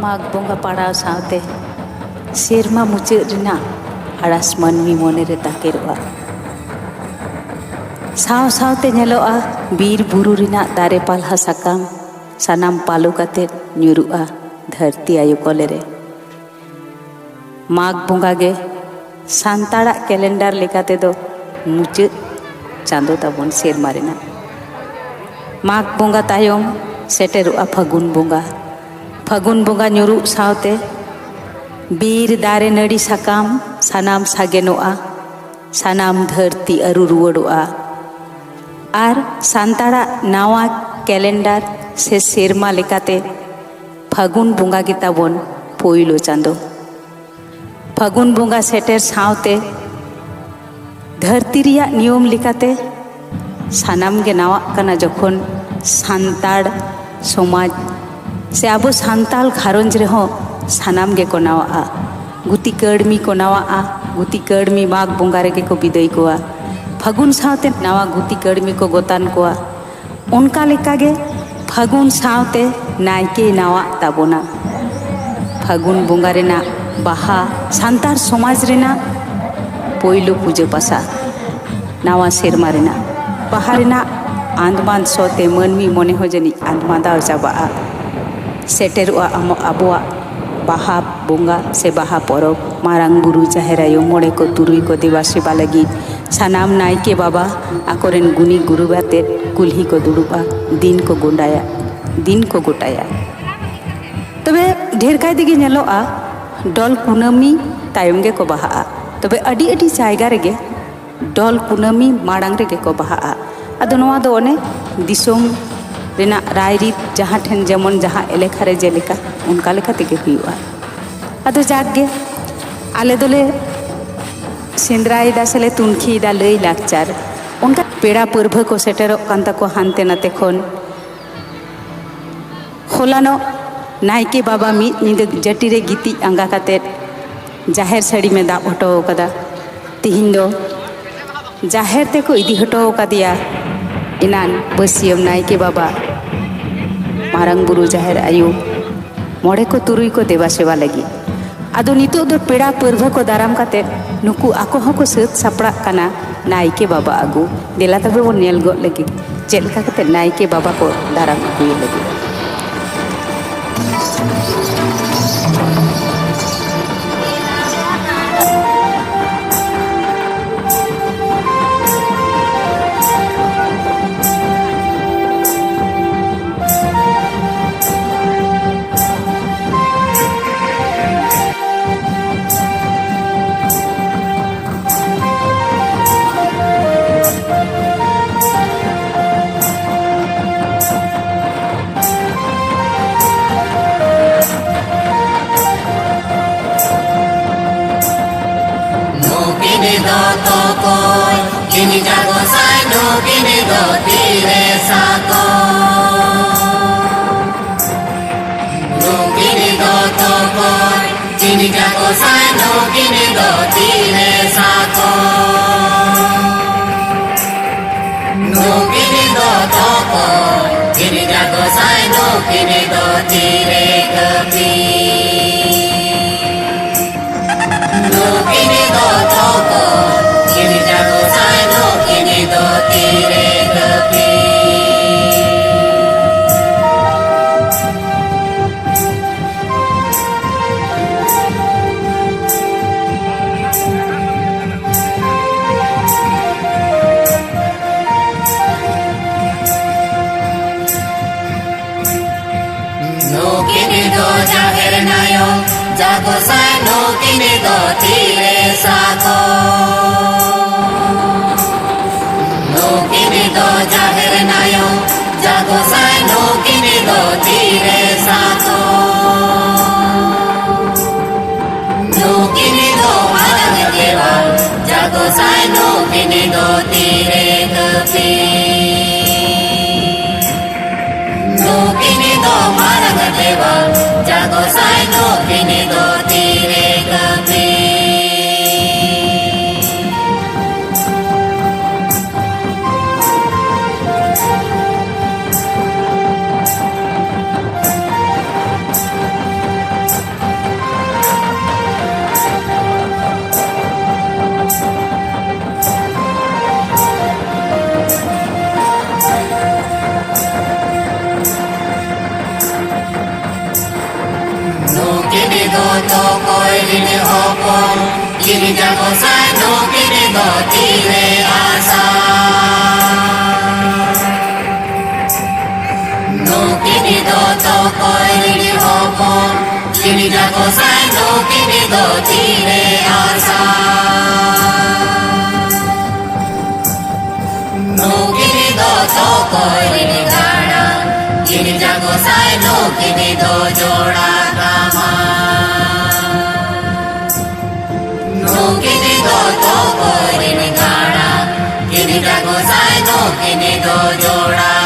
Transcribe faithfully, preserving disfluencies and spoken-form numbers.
ᱢᱟᱜᱽ ᱵᱚᱸᱜᱟ ᱯᱟᱲᱟᱣ ᱥᱟᱶᱛᱮ ᱥᱮᱨᱢᱟ ᱢᱩᱪᱟᱹᱫ ᱨᱮᱱᱟᱜ ᱟᱲᱟᱥ ᱢᱟᱹᱱᱢᱤ ᱢᱚᱱᱮᱨᱮ ᱛᱟᱠᱮᱨᱚᱜᱼᱟ᱾ ᱥᱟᱶ ᱥᱟᱶᱛᱮ ᱧᱮᱞᱚᱜᱼᱟ, ᱵᱤᱨ ᱵᱩᱨᱩ ᱨᱮᱱᱟᱜ ᱫᱟᱨᱮ ᱯᱟᱞᱦᱟ ᱥᱟᱠᱟᱢ ᱥᱟᱱᱟᱢ ᱯᱟᱞᱚ ᱠᱟᱛᱮ ᱧᱩᱨᱩᱜᱼᱟ ᱫᱷᱟᱹᱨᱛᱤ ᱟᱭᱳ ᱠᱚᱞᱮ ᱨᱮ᱾ ᱢᱟᱜᱽ ᱵᱚᱸᱜᱟ ᱜᱮ ᱥᱟᱱᱛᱟᱲᱟᱜ ᱠᱮᱞᱮᱱᱰᱟᱨ ᱞᱮᱠᱟ ᱛᱮᱫᱚ ᱢᱩᱪᱟᱹᱫ ᱪᱟᱸᱫᱚ ᱛᱟᱵᱚᱱ ᱥᱮᱨᱢᱟ ᱨᱮᱱᱟᱜ᱾ ᱢᱟᱜᱽ ᱵᱚᱸᱜᱟ ᱛᱟᱭᱚᱢ ᱥᱮᱴᱮᱨᱚᱜᱼᱟ ᱯᱷᱟᱹᱜᱩᱱ ᱵᱚᱸᱜᱟ᱾ ᱯᱷᱟᱹᱜᱩᱱ ᱵᱚᱸᱜᱟ ᱧᱩᱨᱩᱜ ᱥᱟᱶᱛᱮ ᱵᱤᱨ ᱫᱟᱨᱮ ᱱᱟᱹᱲᱤ ᱥᱟᱠᱟᱢ ᱥᱟᱱᱟᱢ ᱥᱟᱜᱮᱱᱚᱜᱼᱟ, ᱥᱟᱱᱟᱢ ᱫᱷᱟᱹᱨᱛᱤ ᱟᱹᱨᱩ ᱨᱩᱣᱟᱹᱲᱚᱜᱼᱟ᱾ ᱟᱨ ᱥᱟᱱᱛᱟᱲᱟᱜ ᱱᱟᱣᱟ ᱠᱮᱞᱮᱱᱰᱟᱨ ᱥᱮ ᱥᱮᱨᱢᱟ ᱞᱮᱠᱟᱛᱮ ᱯᱷᱟᱹᱜᱩᱱ ᱵᱚᱸᱜᱟ ᱜᱮ ᱛᱟᱵᱚᱱ ᱯᱳᱭᱞᱳ ᱪᱟᱸᱫᱚ᱾ ᱯᱷᱟᱹᱜᱩᱱ ᱵᱚᱸᱜᱟ ᱥᱮᱴᱮᱨ ᱥᱟᱶᱛᱮ ᱫᱷᱟᱹᱨᱛᱤ ᱨᱮᱭᱟᱜ ᱱᱤᱭᱚᱢ ᱞᱮᱠᱟᱛᱮ ᱥᱟᱱᱟᱢ ᱜᱮ ᱱᱟᱣᱟᱜ ᱠᱟᱱᱟ᱾ ᱡᱚᱠᱷᱚᱱ ᱥᱟᱱᱛᱟᱲ ᱥᱚᱢᱟᱡᱽ ᱥᱮ ᱟᱵᱚ ᱥᱟᱱᱛᱟᱲ ᱜᱷᱟᱨᱚᱸᱡᱽ ᱨᱮᱦᱚᱸ ᱥᱟᱱᱟᱢ ᱜᱮᱠᱚ ᱱᱟᱣᱟᱜᱼᱟ᱾ ᱜᱩᱛᱤ ᱠᱟᱹᱲᱢᱤ ᱠᱚ ᱱᱟᱣᱟᱜᱼᱟ, ᱜᱩᱛᱤ ᱠᱟᱹᱲᱢᱤ ᱢᱟᱜᱽ ᱵᱚᱸᱜᱟ ᱨᱮᱜᱮ ᱠᱚ ᱵᱤᱫᱟᱹᱭ ᱠᱚᱣᱟ᱾ ᱯᱷᱟᱹᱜᱩᱱ ᱥᱟᱶᱛᱮ ᱱᱟᱣᱟ ᱜᱩᱛᱤ ᱠᱟᱹᱲᱢᱤ ᱠᱚ ᱜᱚᱛᱟᱱ ᱠᱚᱣᱟ᱾ ᱚᱱᱠᱟ ᱞᱮᱠᱟᱜᱮ ᱯᱷᱟᱹᱜᱩᱱ ᱥᱟᱶᱛᱮ ᱱᱟᱭᱠᱮ ᱱᱟᱣᱟᱜ ᱛᱟᱵᱚᱱᱟ᱾ ᱯᱷᱟᱹᱜᱩᱱ ᱵᱚᱸᱜᱟ ᱨᱮᱱᱟᱜ ᱵᱟᱦᱟ ᱥᱟᱱᱛᱟᱲ ᱥᱚᱢᱟᱡᱽ ᱨᱮᱱᱟᱜ ᱯᱳᱭᱞᱳ ᱯᱩᱡᱟᱹ ᱯᱟᱥᱟ, ᱱᱟᱣᱟ ᱥᱮᱨᱢᱟ ᱨᱮᱱᱟᱜ ᱵᱟᱦᱟ ᱨᱮᱱᱟᱜ ᱟᱸᱫᱽᱢᱟᱸᱫᱽ ᱥᱚ ᱛᱮ ᱢᱟᱹᱱᱢᱤ ᱢᱚᱱᱮ ᱦᱚᱸ ᱡᱟᱹᱱᱤᱡ ᱟᱸᱫᱽᱢᱟᱸᱫᱟᱣ ᱪᱟᱵᱟᱜᱼᱟ᱾ ᱥᱮᱴᱮᱨᱚᱜᱼᱟ ᱟᱢ-, ᱟᱵᱚᱣᱟᱜ ᱵᱟᱦᱟ ᱵᱚᱸᱜᱟ ᱥᱮ ᱵᱟᱦᱟ ᱯᱚᱨᱚᱵᱽ᱾ ᱢᱟᱨᱟᱝ ᱵᱩᱨᱩ, ᱡᱟᱦᱮᱨ ᱟᱭᱳ, ᱢᱚᱬᱮ ᱠᱚ ᱛᱩᱨᱩᱭ ᱠᱚ ᱫᱮᱵᱟ ᱥᱮᱵᱟ ᱞᱟᱹᱜᱤᱫ ᱥᱟᱱᱟᱢ ᱱᱟᱭᱠᱮ ᱵᱟᱵᱟ ᱟᱠᱚᱨᱮᱱ ᱜᱩᱱᱤ ᱜᱩᱨᱩ ᱟᱛᱮᱫ ᱠᱩᱞᱦᱤ ᱠᱚ ᱫᱩᱲᱩᱵᱼᱟ, ᱫᱤᱱ ᱠᱚ ᱜᱚᱸᱰᱟᱭᱟ, ᱫᱤᱱ ᱠᱚ ᱜᱚᱴᱟᱭᱟ᱾ ᱛᱚᱵᱮ ᱰᱷᱮᱨ ᱠᱟᱭ ᱛᱮᱜᱮ ᱧᱮᱞᱚᱜᱼᱟ, ᱰᱚᱞ ᱠᱩᱱᱟᱹᱢᱤ ᱛᱟᱭᱚᱢ ᱜᱮᱠᱚ ᱵᱟᱦᱟᱜᱼᱟ᱾ ᱛᱚᱵᱮ ᱟᱹᱰᱤ ᱟᱹᱰᱤ ᱡᱟᱭᱜᱟ ᱨᱮᱜᱮ ᱰᱚᱞ ᱠᱩᱱᱟᱹᱢᱤ ᱢᱟᱲᱟᱝ ᱨᱮᱜᱮ ᱠᱚ ᱵᱟᱦᱟᱜᱼᱟ᱾ ᱟᱫᱚ ᱱᱚᱣᱟ ᱫᱚ ᱚᱱᱮ ᱫᱤᱥᱚᱢ ᱨᱮᱱᱟᱜ ᱨᱟᱭᱨᱤᱛ, ᱡᱟᱦᱟᱸ ᱴᱷᱮᱱ ᱡᱮᱢᱚᱱ, ᱡᱟᱦᱟᱸ ᱮᱞᱮᱠᱷᱟ ᱨᱮ ᱡᱮᱞᱮᱠᱟ, ᱚᱱᱠᱟ ᱞᱮᱠᱟ ᱛᱮᱜᱮ ᱦᱩᱭᱩᱜᱼᱟ᱾ ᱟᱫᱚ ᱡᱟᱠ ᱜᱮ, ᱟᱞᱮ ᱫᱚᱞᱮ ᱥᱮᱸᱫᱽᱨᱟᱭᱮᱫᱟ ᱥᱮᱞᱮ ᱛᱩᱱᱠᱷᱤᱭᱮᱫᱟ ᱞᱟᱹᱭ ᱞᱟᱠᱪᱟᱨ᱾ ᱚᱱᱠᱟ ᱯᱮᱲᱟ ᱯᱟᱹᱨᱵᱷᱟᱹ ᱠᱚ ᱥᱮᱴᱮᱨᱚᱜ ᱠᱟᱱ ᱛᱟᱠᱚᱣᱟ ᱦᱟᱱᱛᱮ ᱱᱟᱛᱮ ᱠᱷᱚᱱ᱾ ᱦᱚᱞᱟᱱᱚᱜ ᱱᱟᱭᱠᱮ ᱵᱟᱵᱟ ᱢᱤᱫ ᱧᱤᱫᱟᱹ ᱡᱟᱹᱴᱤ ᱨᱮ ᱜᱤᱛᱤᱡ ᱟᱸᱜᱟ ᱠᱟᱛᱮᱫ ᱡᱟᱦᱮᱨ ᱥᱟᱹᱲᱤᱢᱮ ᱫᱟᱵ ᱦᱚᱴᱚ ᱟᱠᱟᱫᱟ᱾ ᱛᱤᱦᱤᱧ ᱫᱚ ᱡᱟᱦᱮᱨ ᱛᱮᱠᱚ ᱤᱫᱤ ᱦᱚᱴᱚ ᱟᱠᱟᱫᱮᱭᱟ᱾ ᱮᱱᱟᱱ ᱵᱟᱹᱥᱭᱟᱹᱢ ᱱᱟᱭᱠᱮ ᱵᱟᱵᱟ, ᱢᱟᱨᱟᱝ ᱵᱩᱨᱩ, ᱡᱟᱦᱮᱨ ᱟᱭᱳ, ᱢᱚᱬᱮ ᱠᱚ ᱛᱩᱨᱩᱭ ᱠᱚ ᱫᱮᱵᱟ ᱥᱮᱵᱟ ᱞᱟᱹᱜᱤᱫ᱾ ᱟᱫᱚ ᱱᱤᱛᱚᱜ ᱫᱚ ᱯᱮᱲᱟ ᱯᱟᱹᱨᱵᱷᱟᱹ ᱠᱚ ᱫᱟᱨᱟᱢ ᱠᱟᱛᱮ ᱱᱩᱠᱩ ᱟᱠᱚ ᱦᱚᱸᱠᱚ ᱥᱟᱹᱛ ᱥᱟᱯᱲᱟᱜ ᱠᱟᱱᱟ ᱱᱟᱭᱠᱮ ᱵᱟᱵᱟ ᱟᱹᱜᱩ᱾ ᱫᱮᱞᱟ ᱛᱚᱵᱮ ᱵᱚᱱ ᱧᱮᱞ ᱜᱚᱫ ᱞᱮᱜᱮ ᱪᱮᱫ ᱞᱮᱠᱟ ᱠᱟᱛᱮ ᱱᱟᱭᱠᱮ ᱵᱟᱵᱟ ᱠᱚ ᱫᱟᱨᱟᱢ ᱟᱹᱜᱩᱭᱮ ᱞᱟᱹᱜᱤᱫ᱾ ᱱᱩᱠᱤᱱ ᱫᱚ ᱛᱚᱠᱚᱭ, ᱠᱤᱱ ᱡᱟᱜᱚ ᱥᱟᱭ, ᱱᱩᱠᱤᱱ ᱫᱚ ᱛᱤᱨᱮ ᱥᱟᱠᱚ᱾ ᱱᱩᱠᱤᱱ ᱫᱚ ᱛᱚᱠᱚᱭ, ᱠᱤᱱ ᱡᱟᱜᱚ ᱥᱟᱭ, ᱱᱩᱠᱤᱱ ᱫᱚ ᱛᱤᱨᱮ ᱥᱟᱠᱚ᱾ ᱱᱩᱠᱤᱱ ᱫᱚ ᱛᱚᱠᱚᱭ, ᱠᱤᱱ ᱡᱟᱜᱚ ᱥᱟᱭ, ᱱᱩᱠᱤᱱ ᱫᱚ ᱛᱤᱨᱮ ᱠᱟᱹᱯᱤ᱾ ᱱᱩᱠᱤᱱ ᱫᱚ ᱛᱚᱠᱚᱭ, ᱠᱤᱱ ᱡᱟᱜᱚ ᱥᱟᱭ, ᱱᱩᱠᱤᱱ ᱫᱚ ᱛᱤᱨᱮ ᱠᱟᱹᱯᱤ᱾ ᱱᱩᱠᱤᱱ ᱫᱚ ᱡᱟᱦᱮᱨ ᱟᱭᱳ, ᱡᱟᱜᱚ ᱥᱟᱭ, ᱱᱩᱠᱤᱱ ᱫᱚ ᱛᱤᱨᱮ ᱥᱟᱠᱚ᱾ ᱱᱩᱠᱤᱱ ᱫᱚ ᱡᱟᱦᱮᱨ ᱟᱭᱳ, ᱡᱟᱜᱚ ᱥᱟᱭ, ᱱᱩᱠᱤᱱ ᱫᱚ ᱛᱤᱨᱮ ᱥᱟᱠᱚ᱾ ᱱᱩᱠᱤᱱ ᱫᱚ ᱢᱟᱨᱟᱝ ᱫᱮᱣᱟ, ᱡᱟᱜᱚ ᱥᱟᱭ, ᱱᱩᱠᱤᱱ ᱫᱚ ᱛᱤᱨᱮ ᱠᱟᱹᱯᱤ᱾ ᱱᱩᱠᱤᱱ ᱫᱚ ᱢᱟᱨᱟᱝ ᱫᱮᱣᱟ, ᱡᱟᱜᱚ ᱥᱟᱭ, ᱱᱩᱠᱤᱱ ᱫᱚ ᱛᱤᱨᱮ ᱠᱟᱹᱯᱤ᱾ ᱫᱚ ᱠᱚᱭ ᱨᱤᱱᱤᱡ ᱦᱚᱯᱚᱱ, ᱜᱤᱨᱡᱟ ᱜᱚᱸᱥᱟᱭ ᱫᱚ ᱠᱤᱱᱤ ᱫᱚ ᱛᱤᱨᱮ ᱟᱥᱟ᱾ ᱱᱩᱠᱤᱱᱤ ᱫᱚ ᱛᱚᱠᱚᱭ ᱨᱤᱱᱤᱡ ᱦᱚᱯᱚᱱ, ᱜᱤᱨᱡᱟ ᱜᱚᱸᱥᱟᱭ ᱫᱚ ᱠᱤᱱᱤ ᱫᱚ ᱛᱤᱨᱮ ᱟᱥᱟ᱾ ᱱᱩᱠᱤᱱᱤ ᱫᱚ ᱛᱚᱠᱚᱭ ᱨᱤᱱᱤᱡ ᱜᱟᱲᱟ, ᱜᱤᱨᱡᱟ ᱜᱚᱸᱥᱟᱭ ᱱᱩᱠᱤᱱᱤ ᱫᱚ ᱡᱚᱲᱟ ᱛᱟᱢᱟ᱾ ᱱᱩᱠᱤᱱᱤ ᱫᱚ ᱛᱚᱠᱚᱭ ᱨᱤᱱᱤᱡ ᱜᱟᱲᱟ, ᱜᱤᱨᱡᱟ ᱜᱚᱸᱥᱟᱭ ᱱᱩᱠᱤᱱᱤ ᱫᱚ ᱡᱚᱲᱟ